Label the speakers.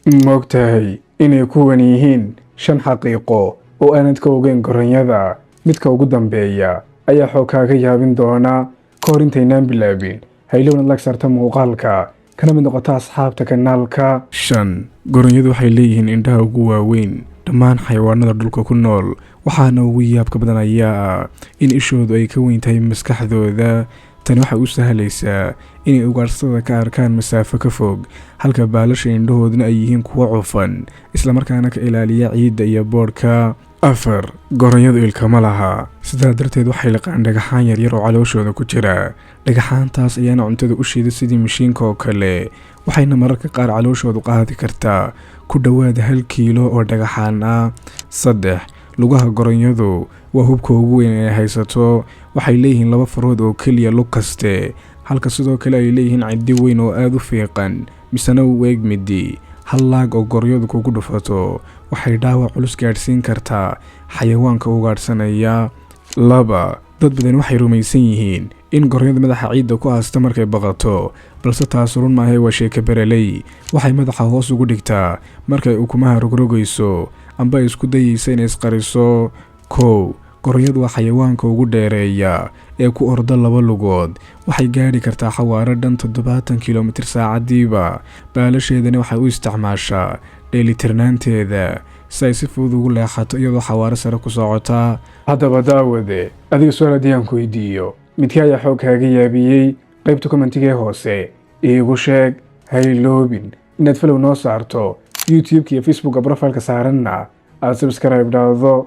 Speaker 1: Moogtahay inay kuwan yihiin shan xaqiiqo oo aanad ka ogeyn goronyada? Midka ugu dambeeya ayaa xoog kaaga yaabin doona. Ka hor intaynaan bilaabin, haylownaad like saarta muuqaalka, kana mid noqota asxaabta kanaalka. 5, goronyadu waxay leeyihiin indhaha ugu waaweyn dhammaan xayawaanada dhulka ku nool, waxaana ugu yaabka badan ayaa ah in ishoodu ay ka weyn tahay maskaxdooda. Tani waxay u sahlaysaa inay ugaadhsatada ka arkaan masaafo ka fog, halka baalasha indhahooduna ay yihiin kuwo cufan, islamarkaana ka ilaaliya ciidda iyo boodhka. 4, goronyadu ilkama laha, sidaa darteed waxay liqaan dhagaxaan yaryar oo calooshooda ku jira. Dhagaxaantaas ayaana cuntada u shiida sidii mashiinka oo kale, waxayna mararka qaar calooshoodu qaadi kartaa ku dhowaad 1 kiilo oo dhagaxaan ah. 3, lugaha goronyadu waa hubka ugu weyn ee haysato. Waxay leeyihiin laba farood oo keliya lug kaste, halka sidoo kale ay leeyihiin ciddi weyn oo aada u fiiqan, misena u eeg midi. Hal laag oo goronyadu kugu dhufato waxay dhaawac culus gaadhsiin kartaa xayawaanka ugaadhsanaya. 2, dad badan waxay rumaysan yihiin in goronyadu madaxa ciidda ku aasta markay baqato, balse taas run maahay, waa sheeko bereley. Waxay madaxa hoos ugu dhigtaa markay ukumaha rogrogayso amba ay isku dayeysa inay isqariso. 1, goronyadu waa xayawaanka ugu dheereeya ee ku orda laba lugood. Waxay gaadhi kartaa xawaaro dhan 70 kilomitir saacadiiba. Baalasheedani waxay u isticmaashaa dheelitirnaanteeda si ay si fudud ugu leexato iyadoo xawaaro sare ku socota. Haddaba daawade, adiga su-aal haddii aan ku weydiiyo, midkii ayaa xoog kaaga yaabiyey? Qaybta commentigee hoose iigu sheeg. Hayloobin inaad follow noo saarto YouTube-ka iyo Facebooka, profileka saaranna aad subscribe dhahdo.